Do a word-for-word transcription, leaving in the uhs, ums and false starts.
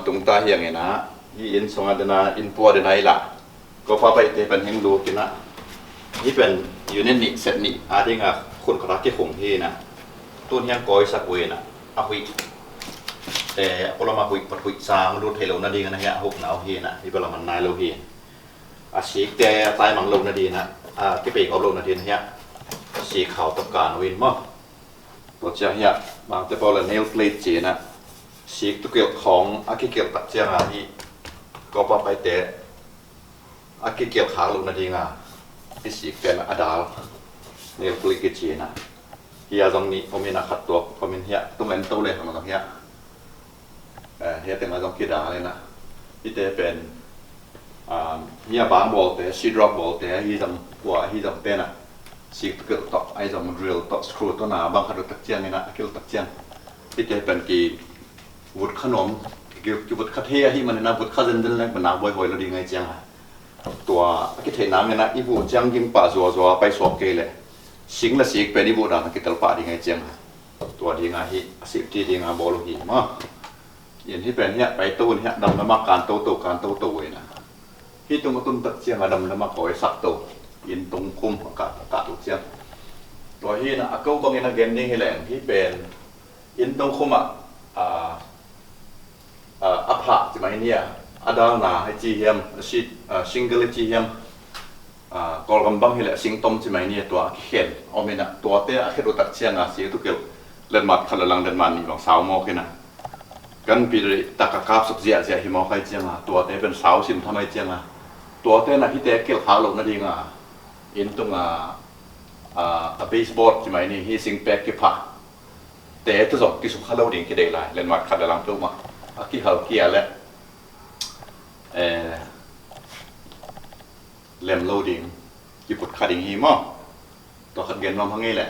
Tung ta hiang ina, hi inn sunga dena, inn pua dena ila. Ko pa pai te pen heng lu kina. Hi pen unit ni set ni a dinga khun kara ki khung hi na. Tun hiang koi sak ui na. A hui. Eh, a pulama hui pat hui sang lu thei lo na ding na hi a huk nau hi na. Hi pala man nai lo hi. A sik te a tai mang lo na ding na. A kipei kop lo na ding na hi a. Sik hau tok kan win mo. Tua ciang hi a, bangte pau la nail plate ci na. Sik tu kilh khong a kikilh tak ciang a hi. Ko pa pai te. A kikilh khak lo na dinga. I sik pen a dal. Nail plate kici na. Hi a zong ni, omin a khat tuak, omin hi a, tung en to le hang zong hi a. Eh, hi a teng a zong kidal ina. Hi te pen, um, hi a bang bawl te, sheetrock bawl te, hi zong kua, hi zong te na. Sik tu kilh tok, a hi zong drill tok, screw to na, bang khat tak ciang ina, a kilh tak ciang. Hi te pen ki vut kha nuam, ki, ki vut kha thei a hi man ina, vut kha zenzen le, man a boi hoi lo ding ngai ciang a. Tua a kitheih nang ina i vuh ciang ging pah zuazua pai suak kei leh sing le sik pen i vuh dan a kitel pah ding ngai ciang a. Tua ding a hi a safety ding a bawl uh hi ma. In hi pen hi a pai to in hi a damdam a kan toto kan toto uh ina. Hi tung a tun tak ciang a damdam a kawi sak to in tung khum a ka ka tu ciang. Tua hi ina a ko bang ina gen ding hi leng hi pen in tung khum a, a, a, a phah ci mai ni a, a dalna hi ci hiam, a sit, a, single hi ci hiam, a, Kawlgam bang hi le a singtom ci mai ni a tua a kikhen om ina tuate a khet uh tak ciang a si tu kilh letmat khat le lang letmat nih bang sau mawk ina. Kan pi rih tak a kapsak ziahziah hi mawk hai ciang a tuate pen sau sim tham hai ciang a tuate na hite kilh khak lo na ding a in tung a, a, a baseboard ci mai ni hi sing pek kiphah. Te tu zong kisukha lo ding kideih lai, lenmat khat le lang peuhmah. A kihal kia le, eh, lem lo ding, kiput kha ding hi maw. Tua khat gen nuam hang ei le.